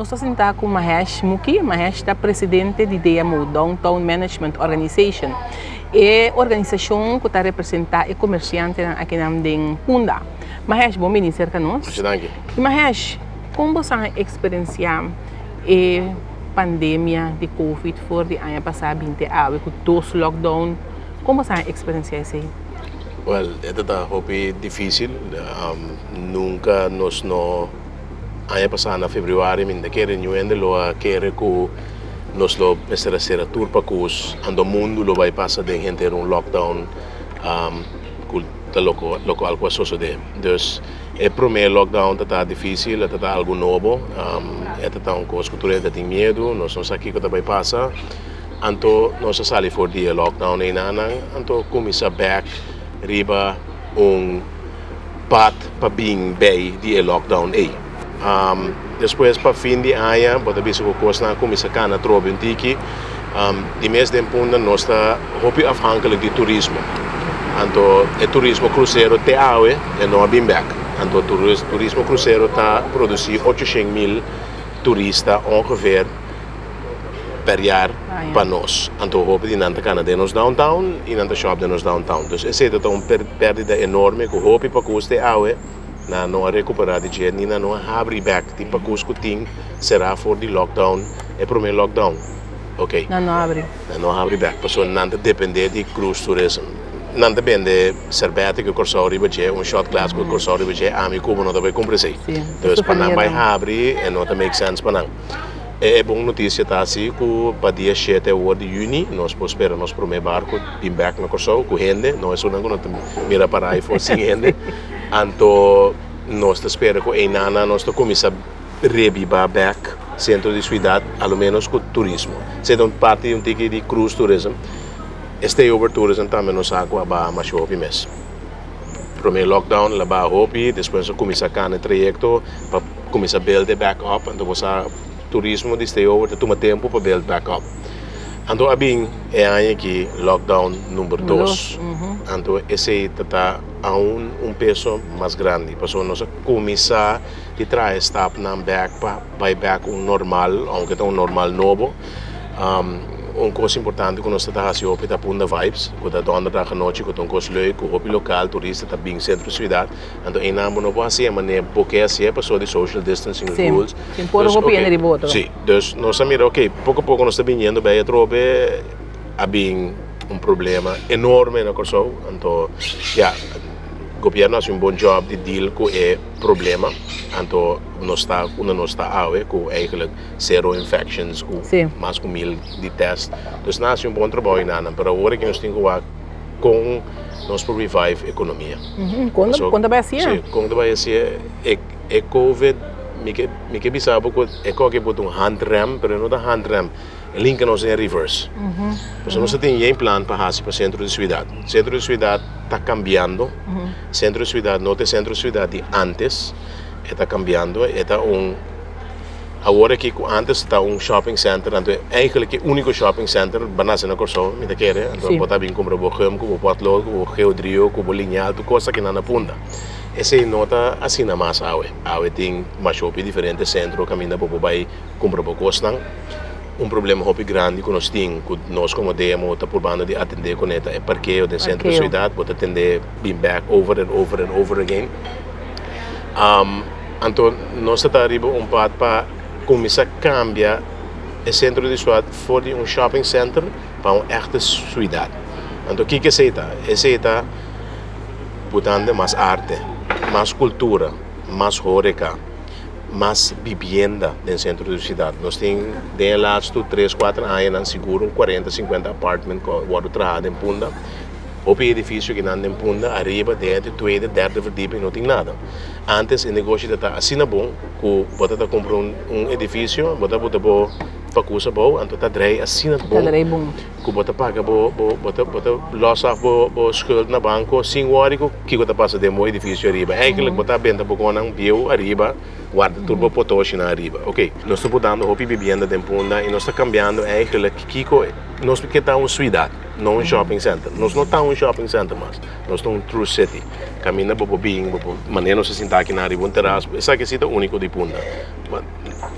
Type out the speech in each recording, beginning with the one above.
Nos ta sinta ku Mahesh Muki. Mahesh ta presidente di DMO, Downtown Management Organization, e organisashon ku ta representá e komersiantenan akinan den Punda. Mahesh, bon bini serka nos. Masha danki. I Mahesh, kon bo sa eksperensiá e pandemia di Covid for di aña pasá binti awe ku dos lockdown? Kon bo sa eksperensiá esei? Wèl, e ta ta hopi difísil. Nunka nos no. Aña pasá na febrüari mi ta kere niun hende lo a kere ku nos lo mester a sera tur pakus anto mundu lo bai pasa den henter un lockdown ku ta lokual ku a sosodé. Dus e promé lockdown ta ta difísil, e ta ta algu nobo, e ta ta un kos ku tur hende ta tin miedu, nos no sa kiko ta bai pasa. Anto nos a sali for di e lockdown einanan anto kuminsá bèk riba un. Pat pa bin bay di e lockdown ey. Despues pa fin di aña bo ta bisa cu cosnan a cuminsa cana atrobe un tiki. Di mes den Punda nos ta hopi afhankelijk di turismo. Anto e turismo crucero te awe e no a bin bek. Anto turismo crucero ta produci 800,000 turista ongeveer per jaar pa nos. Anto hopi di nan ta kana den nos downtown i nan ta shop den nos downtown. Dus esei ta un pèrdida enorme ku hopi pakus te awe nan no a rekuperá di dje ni nan no a habri bèk. Tin pakus ku tin será for di lockdown, e promé lockdown. Oké. Nan no habri. Nan no habri bèk pasobra nan ta dependé di cruise tourism. Nan ta bende serbète ku Kòrsou riba dje, un shot glass ku Kòrsou riba dje, ami ku bo no ta bai kumpra esei. Dus pa nan bai habri e no ta make sense pa nan. E bon notisia ta si ku pa dia shete awor di yüni nos por spera nos promé barku bin bèk na Kòrsou ku hende, no esunnan ku no ta mira para ai for sin hende. Anto nos ta spera ku einana nos ta kuminsá rebibá bèk sentro di suidat a lo ménos ku turismo. Esei ta un parti di un tiki di cruise tourism. E stay-over tourism tambe nos sa ku a baha masha hopi mes. Promé lockdown el a baha hopi, despues nos a kuminsá kana e trayekto pa kuminsá build e back up, anto bo sa turismo di stay over ta tuma tempu pa build back up. Anto a bin e aña aki lockdown number dos, anto esei ta ta aun un peso mas grandi pasobra nos a kuminsá di traha e stapnan bek pa bai bek un normal, aunke ta un normal nobo. Un kos importante ku nos ta ta hasi hopi ta Punda Vibes, ku ta donderdag anochi, ku ta un kos leuk, ku hopi lokal, turista ta bin sentro siudat. Anto einan bo no por hasié manera bo ke hasié pasobra di social distancing rules. Sin por hopi hende riba otro. Sí, dus nos a mira ok, poko poko nos ta biniendo bij atrobe a bin un problema enorme na Kòrsou. Anto ya, gobièrnu a hasi un bon job di deal ku e problema. Anto nos ta unda nos ta awe ku eigenlijk zero infections ku mas ku 1000 di test. Dus nan a hasi un bon trabou einan, pero awor aki nos tin ku wak kon nos por revive ekonomia. Kon kon ta bai hasié? Sí, kon ta bai hasié? E e covid mi ke mi ke bisa bo ku e koke por ta un handrem, pero e no ta handrem, e linka nos den reverse. Pasobra nos ta tin yen plan pa hasi pa sentro di siudat. Sentro di siudat ta kambiando, sentro di siudat no ta e sentro di siudat di antes, e ta kambiando, e ta un. Awor aki ku antes ta un shopping center, anto eigenlijk e úniko shopping center ba nase na Kòrsou, mi ta kere, anto bo ta bin kumpra bo gum ku bo potlood, ku bo geodrio, ku bo lineal, tur kos aki nan na Punda. Esei no ta asina mas awe. Awe tin masha hopi diferente sentro kaminda bo por bai kumpra bo kosnan. Un problema hopi grandi ku nos tin, ku nos komo DMO ta purbando di atendé kuné ta e parkeo den sentro di siudat, bo ta tende bin bèk over and over and over again. Anto nos ta ta riba un pad pa kuminsá kambia e sentro di siudat for di un shopping center pa un èkte siudat. Anto kiko esei ta? Esei ta butando mas arte, mas kultura, mas horeka, mas bibienda den sentro di siudat. Nos tin den e lastu tres kuater añanan sigur un kuarenta sinkuenta apartment ku a wòrdu traha den Punda. Hopi edifisio ki nan den Punda ariba den e tweede, derde verdieping no tin nada. Antes e negoshi ta ta asina bon ku bo ta ta kumpra un edifisio, bo ta buta bo pakus abou, anto ta drei asina bon ku bo ta paga bo bo ta bo ta los af bo bo schuld na banko sin wòri ku kiko ta pasa den bo edifisio ariba. Eigenlijk bo ta benta bo konan bieu ariba, warda tur bo potoshinan ariba. Oké, nos ta butando hopi bibienda den Punda i nos ta kambiando eigenlijk kiko nos ke ta un suidat, no un shopping center. Nos no ta un shopping center mas, nos ta un true city. Kaminda bo por bin, bo por manera nos a sinta aki nan riba un teras, esaki si ta úniko di Punda.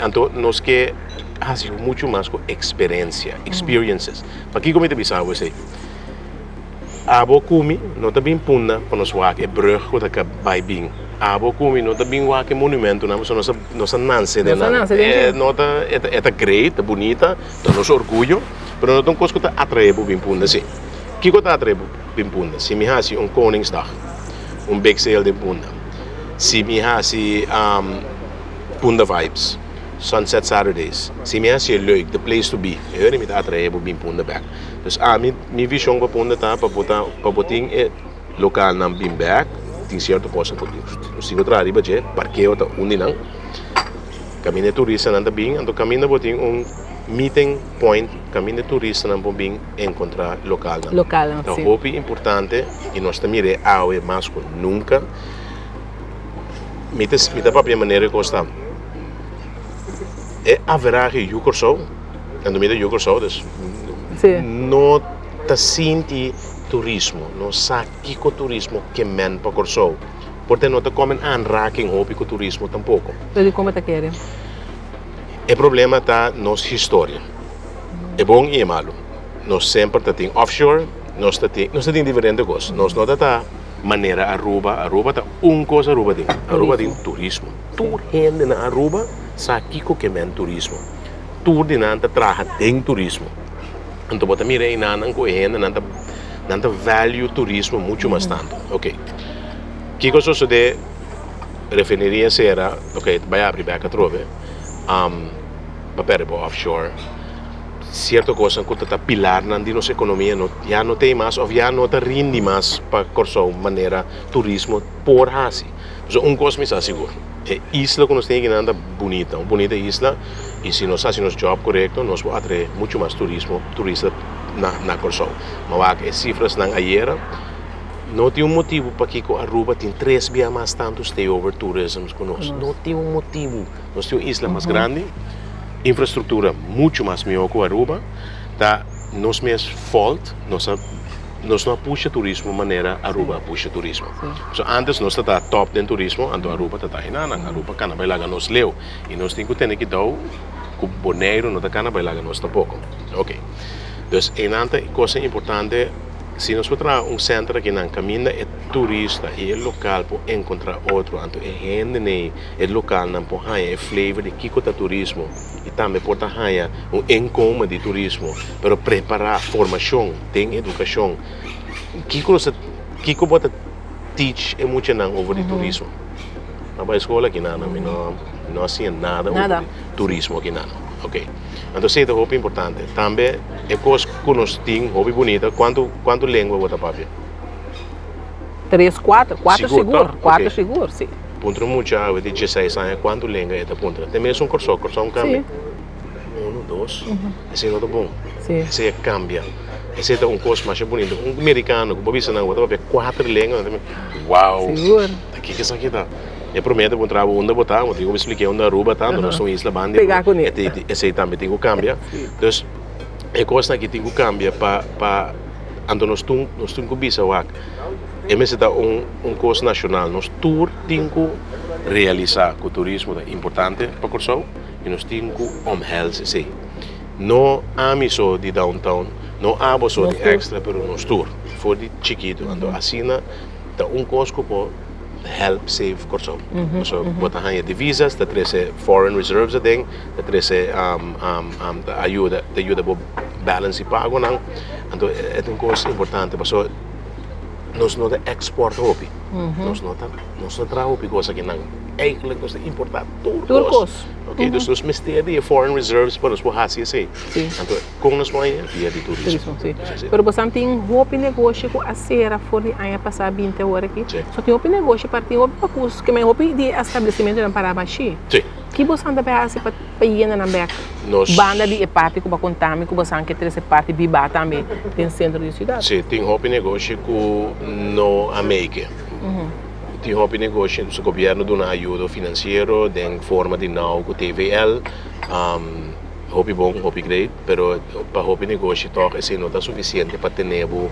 Anto nos ke hasi muchu mas ku eksperensia, experiences. Pakiko mi ta bisa abo esei? Abo ku mi no ta bin punda pa nos wak e brug ku ta bai bin. Abo ku mi no ta bin wak e monumentonan pasobra nos a nos a nanse den nan. E no ta e ta great, ta bunita, ta nos orguyo, pero no ta un kos ku ta atrae bo bin punda si. Kiko ta atrae bo bin punda? Si mi hasi un Koningsdag, un big sale den punda, si mi hasi Punda Vibes, Sunset Saturdays, si mi hasi e leuk, the place to be, e ora mi ta atrae bo bin punda bek. Dus ami, mi vision pa Punda ta pa bo ta, pa bo tin e lokalnan bin bek, tin sierto kosnan ku nos tin ku traha riba dje, parkeo ta un di nan, kaminda e turistanan ta bin, anto kaminda bo tin un meeting point kaminda e turistanan por bin enkontrá lokalnan. Lokalnan, Ta si. hopi importante i nos ta mira e awe mas ku nunka. Mi ta mi ta papia manera ku kos ta. E averahe yu Kòrsou, anto mi ta yu Kòrsou dus Si. no ta sinti turismo, no sa kiko turismo ke men pa Kòrsou. Por te no ta kòmen aanraking hopi ku turismo tampoko. Pero dikon bo ta kere? E problema ta nos historia, e bon i e malu. Nos semper ta tin offshore, nos ta tin, nos ta tin diferente kos. Nos no ta ta manera Aruba, Aruba ta un kos Aruba tin, Aruba tin turismo. Tur hende na Aruba sa kiko ke men turismo. Tur di nan ta traha den turismo. Anto bo ta mira einanan ku e hendenan ta nan ta value turismo muchu mas tantu. Oke, kiko sosode? Refineria sera, oke, ta bai abri bek atrobe, pa perde bo offshore. Sierto kosnan ku ta ta pilarnan di nos ekonomia no ya no ta ei mas òf ya no ta rindi mas pa Kòrsou manera turismo por hasi. Pasobra un kos mi sa sigur, e isla ku nos tin akinan ta bunita, un bunita isla i si nos hasi nos jòb korekto nos por atrae muchu mas turismo, turista na na Kòrsou. Ma wak e sifrasnan ayera. No tin un motibu pakiko Aruba tin tres bia mas tantu stayover tourisms ku nos. No tin un motibu. Nos tin un isla mas grandi, infrastruktura muchu mas mihó ku Aruba. Ta nos mes fault, nos a nos no a pusha turismo manera Aruba a pusha turismo. So antes nos ta ta top den turismo, anto Aruba ta ta hinanan. Aruba kana bai laga nos leu. I nos tin ku tene kidou ku Boneiru no ta kana bai laga nos tampoko. Oke. Dus einan ta e kosnan importante. Si nos por traha un center akinan caminda e turista y e local por encontra otro, anto e hende nei e localnan por haña e flavor di kico ta turismo y tambe por ta haña un inkomen di turismo, pero prepara formacion den educacion. Kico nos ta, kico bo ta teach e muchanan over di turismo? A bai school akinan, mi no mi no a siña nada over di turismo akinan. Ok. Anto esei ta hopi importante. Tambe e kos ku nos tin hopi bunita, kuantu kuantu lengua bo ta papia? Tres, kuater, kuater sigur, kuater sigur, si. Puntra un mucha awe di dieseis aña kuantu lenga e ta puntra. Te mes un Kòrsou, Kòrsou un kambia. Unu, dos, esei no ta bon. Esei a kambia. Esei ta un kos masha bunita. Un merikano ku bo bisa nan bo ta papia kuater lenga, nan ta bisa, wow! Sigur. Ta kiko esaki ta? E promé ta puntra bo unda bo ta, bo tin ku spliké unda Aruba ta, anto nos ta un isla banda i esei tambe tin ku kambia. Dus e kosnan aki tin ku kambia pa pa anto nos tur nos tin ku bisa wak e mester ta un un kos nashonal, nos tur tin ku realisá ku turismo ta importante pa Kòrsou i nos tin ku omhels esei. No ami so di downtown, no abo so di extra, pero nos tur for di chikitu. Anto asina ta un kos ku por help save Kòrsou. Pasobra bo ta haña divisas, ta trese foreign reserves aden, ta trese ta ayuda ta yuda bo balance di pagonan. Anto e ta un kos importante pasobra nos no ta export hopi, nos no ta nos no traha hopi kos akinan. Eigenlijk nos ta importa tur Tur kos. kos. Ok, dus nos mester di e foreign reserves pa nos por hasi esei. Sí. Anto kon nos por haña? Via di turismo. Turismo, sí. Sí, sí. Pero bosan tin hopi negoshi ku a sera for di aña pasá binti awor aki. Sí. So tin hopi negoshi par tin hopi pakus ke men hopi di e establesimentonan pará bashí. Sí. Ki bosan ta bai hasi pa pa yena nan bèk? Nos. Banda di e parti ku bo a konta mi ku bosan ke trese parti bibá tambe den sentro di siudat. Sí, tin hopi negoshi ku no a make. Tin hopi negoshi, su gobierno duna ayudo financiero den forma di now cu TVL, hopi bon, hopi great, pero pa hopi negoshi toch esey no ta suficiente pa tene bo,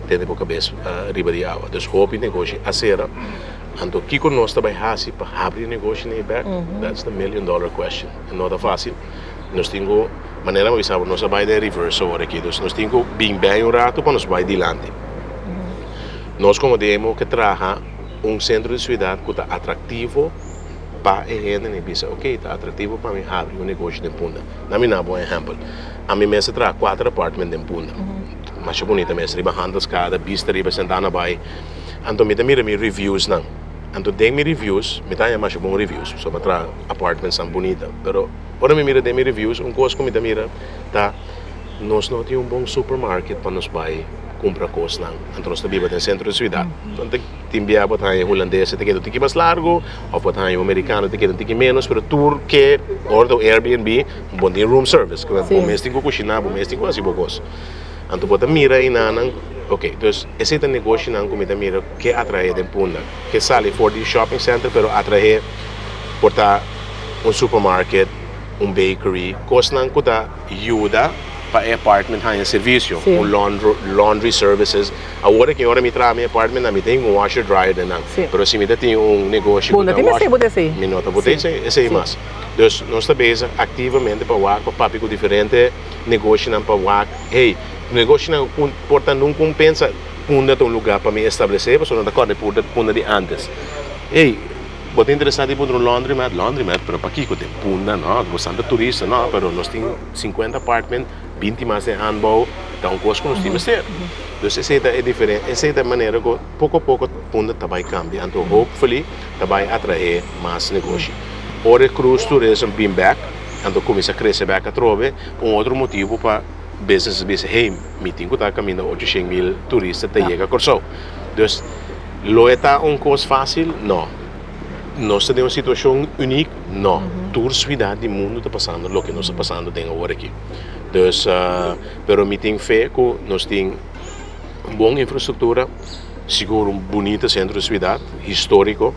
tene bo cabes riba di awa. Dus hopi negoshi a cera. Anto kiko nos ta bai hasi pa habri negoshi nan bek? That's the million dollar question. E no ta fásil. Nos tin ku, manera mi a bisa bo, nos a bai den reverse awor aki. Dus nos tin ku bin bei un ratu pa nos bai dilanti. Nos komo DMO ke traha un sentro di siudat ku ta atraktivo pa e hende nan bisa, ok, ta atraktivo pa mi habri un negoshi den Punda. Na mi na bo un ehèmpel. Ami mes a traha kuater apartment den Punda. Masha bunita mes, riba Handelskade, bista riba Santana Bay. Anto mi ta mira mi reviewsnan. Anto den mi reviews, mi ta haña masha bon reviews, pasobra mi a traha apartmentsnan bunita. Pero ora mi mira den mi reviews, un kos ku mi ta mira ta nos no tin un bon supermarket pa nos bai kumpra kosnan. Anto nos ta biba den sentro di siudat. Anto tin bia bo ta haña hulandes ta keda un tiki mas largu òf bo ta haña un amerikano ta keda un tiki ménos, pero tur ke ora ta un Airbnb bo tin room service. Bo mes tin ku kushiná, bo mes tin ku hasi bo kos. Anto bo ta mira enanan, ok, dus esei ta negoshinan ku mi ta mira ke atraé den Punda, ke sali for di shopping center pero atraé por ta un supermarket, un bakery, kosnan ku ta yuda pa e apartment haña servisio, un laundry services. Awor aki ora mi traha mi apartment nan mi tin un washer dryer den nan, pero si mi ta tin un negoshi ku ta wash, mi no ta por tin esei mas. Dus nos ta bezig aktivamente pa wak pa papia ku diferente negoshinan pa wak, hey, negoshinan ku por ta nunca un pensa Punda ta un lugar pa mi establece, pasobra nan ta corda e Punda di antes. Hey, bo ta interesa di punda un laundromat? Laundromat? Pero pakiko? Den Punda? No, bo san ta turista, no, pero nos tin 50 apartment, 20 mas den aanbouw, ta un cos cu nos tin mester. Dus esey ta e diferen, esey ta e manera cu poco a poco Punda ta bay cambia, anto hopefully ta bay atrae mas negoshi. Ora e cruise tourism bin bek, anto cuminsa crece bek atrobe, Un otro motibu pa business bisa, hey, mi tin ku ta kaminda 800,000 turista ta yega Kòrsou. Dus, lo e ta un kos fásil? No. Nos ta den un situashon unik? No. Tur siudat di mundu ta pasando loke nos ta pasando den awor aki. Dus, pero mi tin fe ku nos tin un bon infrastruktura, sigur un bunita sentro di siudat, históriko,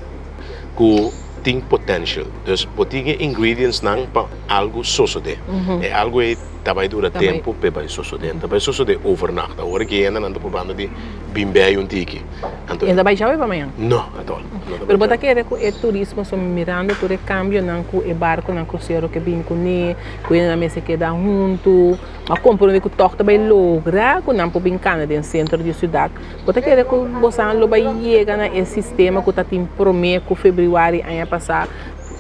ku tin potential. Dus bo tin e ingredientsnan pa algu sosodé. E algu ei ta bai dura tempu p'e bai sosodé. Ta bai sosodé overnacht. Awor ki hende nan ta probando di bin bei un tiki. Anto. E ta bai djawe pa mañan? No, at all. No ta bai Pero bo ta djawe. kere ku e turismo so mirando tur e kambionan ku e barkonan krusero ke bin kuné, ku hendenan mester keda huntu, a komprondé ku tòg ta bai logra ku nan por bin kana den sentro di siudat. Bo ta kere ku bosan lo bai yega na e sistema ku ta tin promé ku febrüari aña pasá?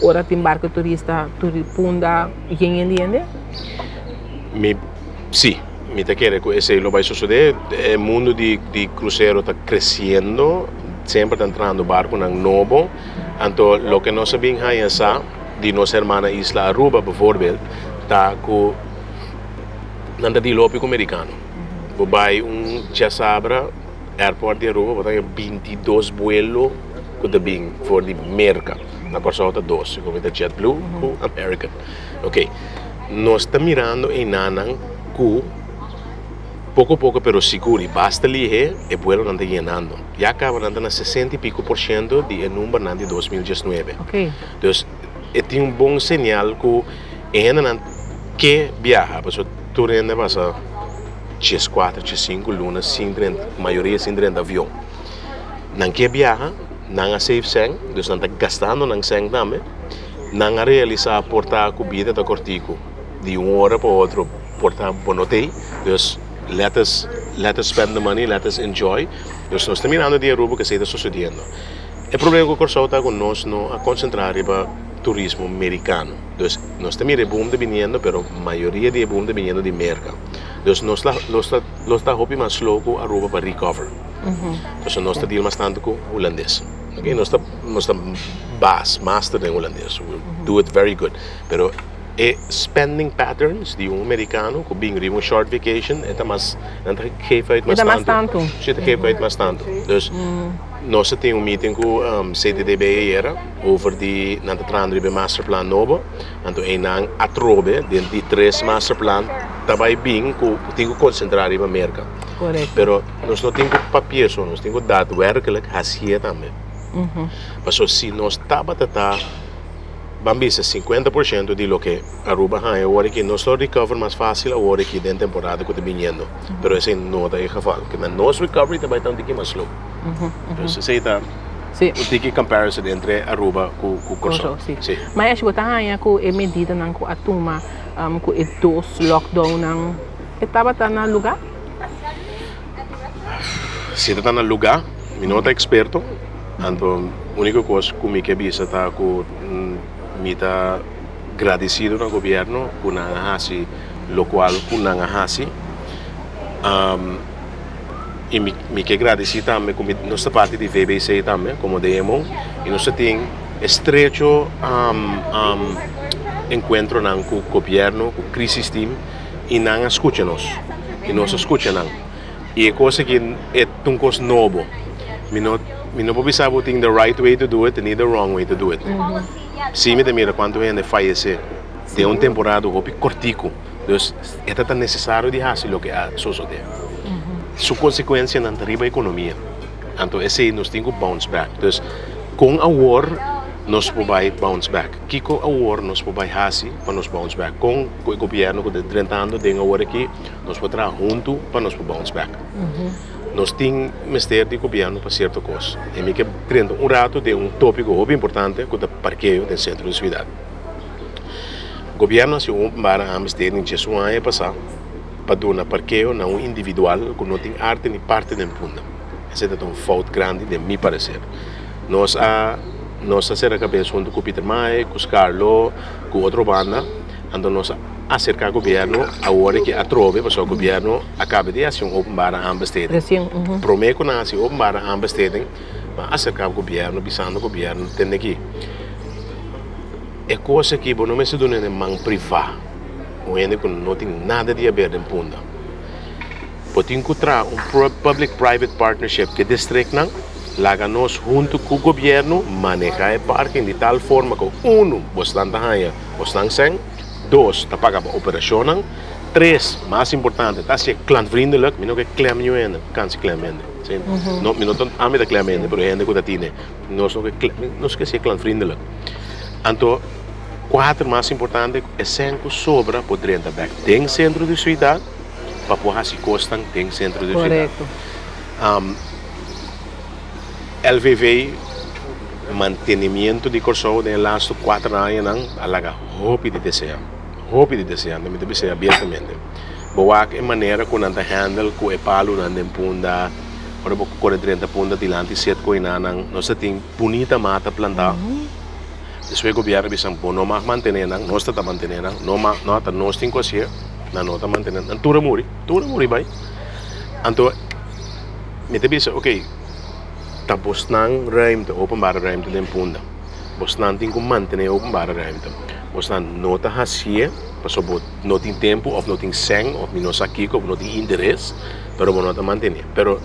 Ora tin barco turista tur Punda yen yen di hende? Mi, si, mi ta kere ku esei lo bai sosodé. E mundu di di krusero ta kresiendo, semper ta entrando barkunan nobo. Anto loke nos a bin haña sa di nos hermana isla Aruba bevoorbeeld ta ku nan ta deal hopi ku merikano. Bo bai un djasabra airport di Aruba bo ta haña 22 buelo ku ta bin for di Merka. Na Kòrsou ta dos, segun mi ta JetBlue ku American. Ok, nos ta mirando einanan ku poko poko pero sigur i basta lihe e buelonan ta yenando. Ya kaba nan ta na 60 i piko por shento di e numbernan di 2019. Dus e tin un bon señal ku e hendenan ke biaha pasobra tur hende a pasa 14, 15 luna sin drenta, mayoria sin drenta avion. Nan ke biaha, nan a save sèn, dus nan ta gastando nan sèn tambe. Nan a realisá por ta ku bida ta kòrtiku, di un ora pa otro por ta bo no t'ei. Dus let us let us spend the money, let us enjoy. Dus nos ta mirando di Aruba ku esei ta sosediendo. E problema ku Kòrsou ta ku nos no a konsentrá riba turismo merikano. Dus nos ta mira e boom ta biniendo, pero mayoria di e boom ta biniendo di Merka. Dus nos ta nos ta nos ta hopi mas slow ku Aruba pa recover. Pasobra nos ta deal mas tantu ku hulandes. Ok, nos ta baas, master den hulandes. We do it very good. Pero e spending patterns di un americano ku bin riba un short vacation, e ta mas, nan ta geef uit mas E ta mas tantu. Tantu. Si, ta geef uit mas tantu. Dus nos ta tin un meeting ku CTDB ayera over di nan ta trahando riba e masterplan nobo. Anto einan atrobe den di tres masterplan ta bai bin ku tin ku konsentrá riba Merka. Pero nos no tin ku papia so, nos tin ku daadwerkelijk hasié tambe. Pasobra si nos tabata ta, ban bisa 50% di loke Aruba haña awor aki, nos lo recover mas fácil awor aki den temporada ku ta biniendo. Pero esei no ta e geval. Kimen nos recovery ta bai ta un tiki mas slow. Dus esei ta. Un tiki comparison entre Aruba ku Kòrsou. Kòrsou, si. Mahesh, bo ta haña ku e medidanan ku a tuma ku e dos lockdownnan e tabata na lugá? Si e ta na lugá, mi no ta eksperto, anto úniko kos ku mi ke bisa ta ku mi ta gradisido na gobièrnu ku nan a hasi lokual ku nan a hasi. I mi ke gradisí tambe ku nos ta parti di VBC tambe komo DMO i nos ta tin estrecho enkuentronan ku gobièrnu, ku crisis team i nan a skucha nos i nos a skucha nan. I e kos aki e ta un kos nobo. Mi no mi no por bisa bo tin the right way to do it ni the wrong way to do it. Sí mi ta mira kuantu hende fayesé den un temporada hopi kòrtiku. Dus e ta ta nesesario di hasi loke a sosodé. Su konsekuensianan ta riba ekonomia. Anto esei nos tin ku bounce back. Dus kon awor nos por bai bounce back? Kiko awor nos por bai hasi pa nos bounce back? Kon ku e gobièrnu ku ta drentando den awor aki nos por traha huntu pa nos por bounce back? Nos tin mester di gobièrnu pa sierto kos. I mi ke drenta un ratu den un tópiko hopi importante ku ta parkeo den sentro di siudat. Gobièrnu a hasi un openbare aanbesteding djes un aña pasá pa duna parkeo na un individual ku no tin arte ni parte den Punda. Esei ta un fout grandi den mi pareser. Nos a nos a sera kabes huntu ku Pietermaai, ku Scarlo, ku otro banda, anto nos a aserká gobièrnu awor e ke atrobe pasobra gobièrnu a kaba di hasi un openbare aanbesteding. Promé ku nan hasi openbare aanbesteding nan a aserká gobièrnu bisando gobièrnu tende aki. E kos aki bo no mester duna den man privá, un hende ku no tin nada di haber den Punda. Bo tin ku traha un public private partnership ku e distriktnan, laga nos huntu ku gobièrnu manehá e parking di tal forma ku unu, bosnan ta haña bosnan sèn, dos, ta paga pa operashonnan, tres, mas importante, ta hasié klantvriendelijk, mi no ke klèm niun hende, kansi klèm hende, no, mi no ta, ami ta klèm hende, pero e hende ku ta tine. Nos no ke nos ke ser klantvriendelijk. Anto kuater mas importante e sèn ku sobra por drenta bèk den sentro di siudat pa por hasi kosnan den sentro di siudat. LVV mantenimiento di Kòrsou den e lastu kuater añanan a laga hopi di desea, hopi di desea, mi ta bisa abiertamente. Bo wak e manera ku nan ta handle ku e palunan den Punda. Ora bo kore drenta punta dilanti set koinanan, nos ta tin bunita mata plantá. Despues gobièrnu bisa, bo no mag mantené nan, nos ta ta mantené nan, no mag, no, ta nos tin ku hasié, nan no ta mantené nan. Tur a muri, tur a muri bai. Anto mi ta bisa, oke, ta bosnan ruimte, openbare ruimte den Punda. Bosnan tin ku mantené openbare ruimte. Bosnan no ta hasié pasobra bo no tin tempu òf no tin sèn òf mi no sa kiko, bo no tin interes. pero bo no ta mantene. Pero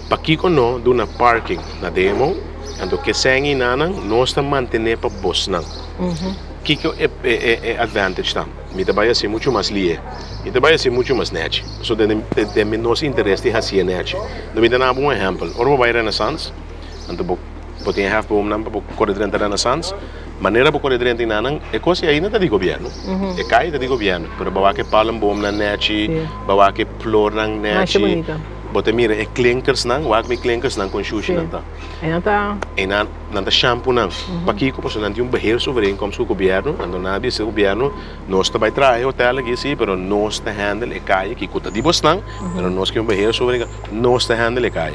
pakiko no duna parking na demo, anto ke sèn i nanan nos ta mantene pa bosnan. Kiko e e advantage ta? Mi ta bai hasi muchu mas lie, mi ta bai hasi muchu mas nèchi. Pasobra den den den nos interes di hasié nèchi. Lo mi ta duna bo un ehèmpel, ora bo bai Renaissance, anto bo bo tin e hefboomnan pa bo kore drenta Renaissance, Manera bo kore drenta einan, e kos ei ainda ta di gobièrnu. E kai ta di gobièrnu, pero bo wak e palmboomnan nèchi, bo wak e flornan nèchi, bo ta mira e klinkersnan, wak mi klinkersnan kon shushi nan ta. Einan nan ta shampoo nan. Pakiko? Pasobra nan tin un beheersovereenkomst ku gobièrnu, anto nan a bisa gobièrnu, nos ta bai traha e hotel aki si, pero nos ta handle e kai aki ku ta di bosnan, pero nos ke un beheersovereenkomst, nos ta handle e kai.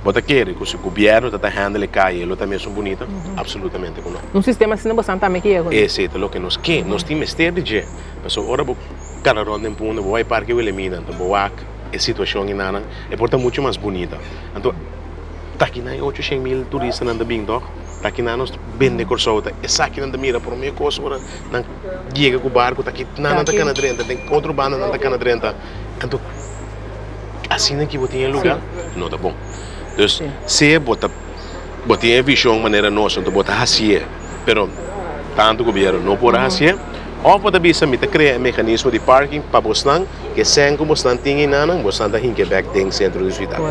Bo ta kere ku si gobièrnu ta ta handle e kaye lo ta mesun bunita? Absolutamente ku no. Un sistema asina bosan tambe kier ku no? Esei ta loke nos ke. Nos tin mester di dje. Pasobra ora bo kana rònt den Punda, bo bai Parke Wilhelmina, anto bo wak e situashon enanan, e por ta muchu mas bunita. Anto ta kinan e ocho shen mil turistanan ta bin tòg? Ta kinan nos ta bende Kòrsou? Ta esakinan ta mira promé kos ora nan yega ku barku, ta kinan nan ta kana drenta, den otro banda nan ta kana drenta. Anto asina ki bo tin e luga no ta bon. Dus sea bo ta bo tin e vision manera nos anto bo ta hacié pero tanto gobierno no por a hacié of bo ta bisa mi ta crea e mecanismo di parking pa bosnan ke sèn ku bosnan tin einanan bosnan ta hinke bek den centro di ciudad.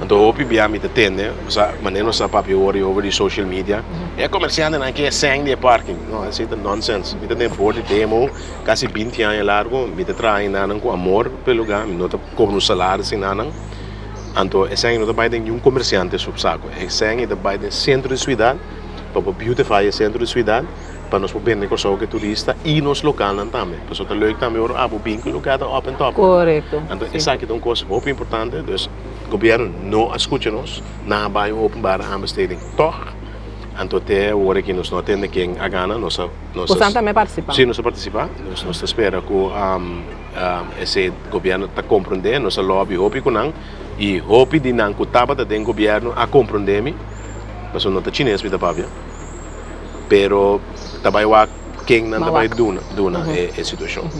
Anto hopi bia mi ta tende osea manera nos ta papia awor over di social media e comerciantenan ke e sèn di e parking no esei ta nonsense mi ta den board di demo. Kasi binti aña largu mi ta traha enanan ku amor pa e lugá, mi no ta kobra un salaris enanan. Anto e sèn no ta bai den niun komersiante su sako. E sèn ta bai den sentro di siudat pa por beautify e sentro di siudat pa nos por bende Kòrsou ku e turista i nos lokalnan tambe. Pasobra ta leuk tambe ora abo bin ku e lugá ta op en top. Korekto. Anto esaki ta un kos hopi importante. Dus gobièrnu no a skucha nos, nan a bai un openbare aanbesteding tòg. Anto te awor aki nos no a tende ken a gana. Nos a nos Bosan tambe a partisipá? Sí, nos a partisipá. Nos ta spera ku Esei gobierno ta comprende, nos a lobby hopi cu nan y hopi di nan cu tabata den gobierno a comprende mi, pasobra no ta chines mi ta papia, pero ta bay wak ken nan ta bay duna duna e situacion.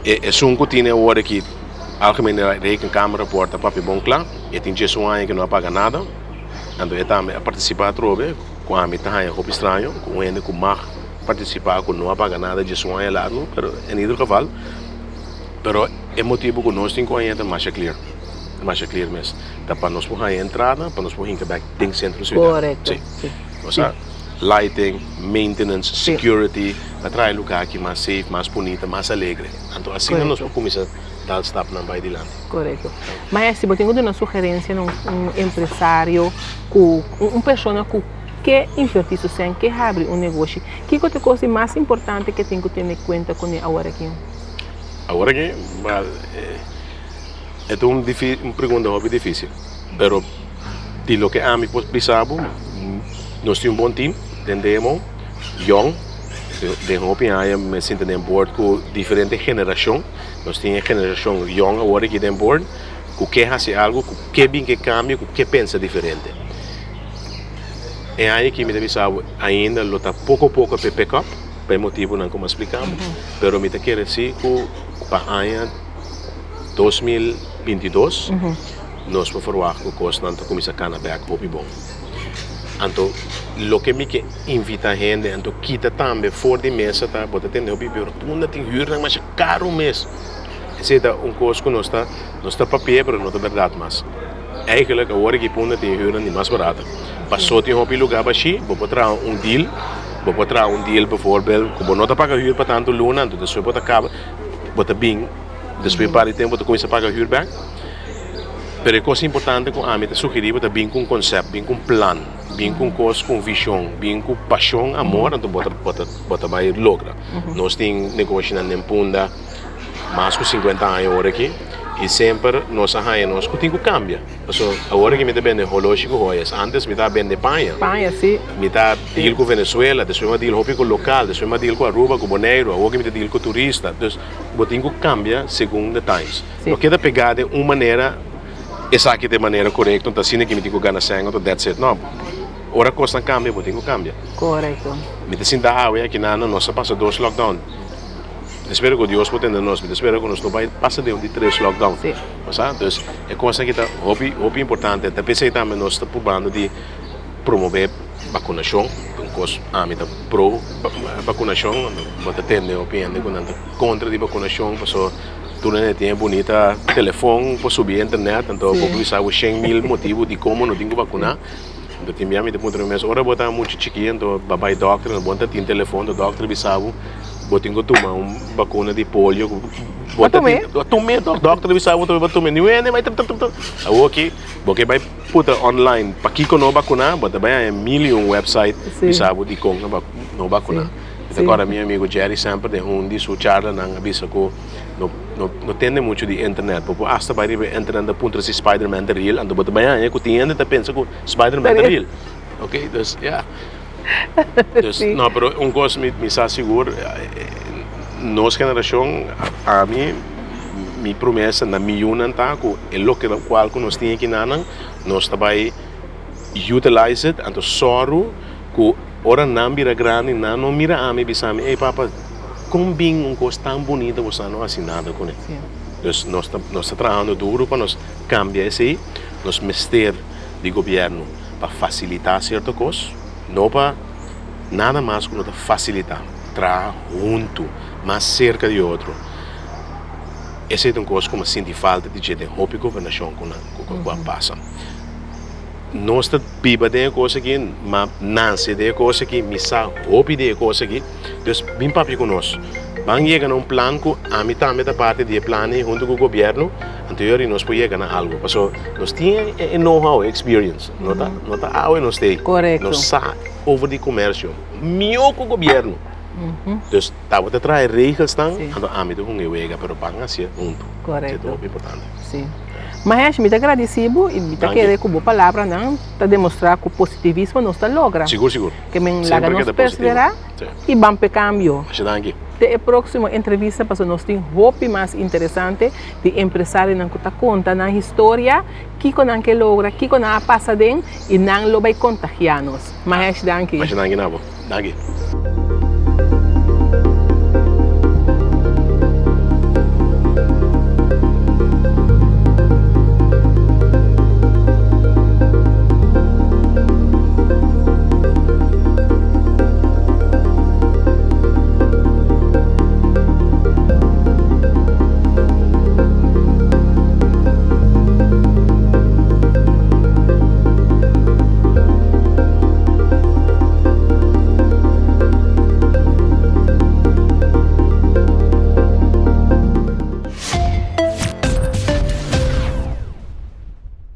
E esun cu tine awor aki Algemene Rekenkamer rapport ta papia bon cla, e tin djesun aña cu no a paga nada, anto e tambe a participa atrobe cu ami ta haña hopi straño cu un hende cu mag. Partisipá ku no a paga nada dje su aña largu, pero en ieder geval, pero e motibu ku nos tin ku haña ta masha clear, ta masha clear mes, ta pa nos por haña entrada, pa nos por hinka bek den sentro di siudat. Korekto, Sí. sí. Osea, lighting, maintenance, Sí. security, pa traha e lugá aki mas safe, mas bunita, mas alegre. Anto asina nos Korekto. por kuminsá dal stapnan bai dilanti. Korekto. Maes, si bo tin ku duna sugerensia na un un empresario ku un persona ku Ke invertí su sèn, ke habri un negoshi. Kiko ta e kos di mas importante ke tin ku tene kuenta kuné aworakí? Aworakí? Wèl, e ta un un pregunta hopi difísil. Pero di loke ami por bisa bo, nos tin un bon tim den demo, yòn, den hopi aña mi a sinta den board ku diferente generashon. Nos tin e generashon yòn aworakí den board ku ke hasi algu, ku ke bin ke kambio, ku ke pensa diferente. E aña aki mi ta bisa bo ainda lo ta poko poko pa e pick up pa e motibunan ku mi a splika bo, pero mi ta kere si ku pa aña 2022 nos por ferwagt ku kosnan ta kuminsá kana bèk hopi bon. Anto loke mi ke invita hende anto kita tambe for di mesa ta bo ta tende hopi pero unda tin hürnan masha karu mes. Esei ta un kos ku nos ta nos ta papia pero no ta bèrdat mas. Eigenlijk awor aki Punda tin huurnan di mas barata. Paso tin hopi lugar bashí, bo por traha un deal, bo por traha un deal bijvoorbeeld ku bo no ta paga huur pa tantu luna, anto despues bo ta kaba, bo ta bin despues un par di tempu bo ta kuminsá paga huur bèk. Pero e kos importante ku ami ta sugerí bo ta bin ku un konsèpt, bin ku un plan, bin ku un kos ku un vishon, bin ku pashon, amor, anto bo ta bo ta bo ta bai logra. Nos tin negoshinan den Punda. Mas ku sinkuenta aña awor aki i semper nos a haña nos ku tin ku kambia. Pasobra awor aki mi ta bende holoshi ku hoyas, antes mi ta bende paña. Paña, si. Mi ta deal ku Venezuela, despues mi a deal hopi ku lokal, despues mi a deal ku Aruba, ku Boneiru, awor aki mi ta deal ku turista. Dus bo tin ku kambia segun the times. Si. No keda pegá den un manera, esaki ta e manera korekto, ta asina ki mi tin ku gana sèn, anto that's it. No, ora kosnan kambia bo tin ku kambia. Korekto. Mi ta sinta awe aki nan, nos a pasa dos lockdown. Mi ta spera ku Dios por tende nos, mi ta spera ku nos no bai pasa den un di tres lockdown. Sí. Bo sa? Dus e kosnan aki ta hopi hopi importante. Ta p'esei tambe nos ta purbando di promove bakunashon. Un kos ami ta pro bakunashon, bo ta tende hopi hende ku nan ta kontra di bakunashon pasobra tur hende tin e bunita telefon por subi internet, anto bo por bisa bo shen mil motibu dikon bo no tin ku bakuna. Anto tin bia mi ta puntra mi mes, ora bo ta muchu chikí anto bo a bai dòkter, anto bo ta tin telefon, anto dòkter bisa bo, bo tin ku tuma un bakuna di polio ku bo ta tin, bo tum'é tòg, dòkter bisa bo bo tum'é, niun hende bai tup tup tup. Awor aki bo ke bai puta online pakiko no bakuná, bo ta bai haña mil i un website bisa bo dikon no bakuná. Mi ta kòrda mi amigu Jerry semper den un di su charlanan a bisa ku no no no tende muchu di internet, bo por asta bai riba e internet ta puntra si Spiderman ta real, anto bo ta bai haña ku tin hende ta pensa ku Spiderman ta real. Ok, dus ya. Dus no, pero un kos mi mi sa sigur, nos generashon, ami, mi promesa na mi yunan ta ku e loke kual ku nos tin aki nanan, nos ta bai utilize it, anto sòru ku ora nan bira grandi nan no mira ami i bisa mi, ey papa, kon bin un kos tan bunita bo sa no hasi nada kuné? Dus nos ta nos ta trahando duru pa nos kambia esei, nos mester di gobièrnu pa fasilitá sierto kos, no pa nada mas ku no ta fasilitá, traha huntu, mas serka di otro. Esei ta un kos ku mi a sinti falta di dje den hopi gobernashon ku nan ku a pasa. Nos ta biba den e kos aki, ma nase den e kos aki, mi sa hopi di e kos aki, dus bin papia ku nos. Ban yega na un plan ku ami tambe ta parti di e plan ei huntu ku gobièrnu, anto yori nos por yega na algu. Paso nos tin e know-how, e experience. No ta no ta awe nos ta ei. Nos sa over di komersio mihó ku gobièrnu. Dus tabata traha e regelsnan, anto ami ta hunga e wega, pero ban hasié huntu. Esei ta hopi importante. Sí. Mahesh, mi ta gradisí bo i mi ta kere ku bo palabranan ta demostrá ku positivismo nos ta logra. Sigur, sigur. Ke men laga nos perseverá i ban p'e kambio. Masha danki. Te e próksimo entrevista pasobra nos tin hopi mas interesante di empresarionan ku ta konta nan historia, kiko nan ke logra, kiko nan a pasa den i nan lo bai kontagiá nos. Mahesh, danki. Masha danki na bo. Danki.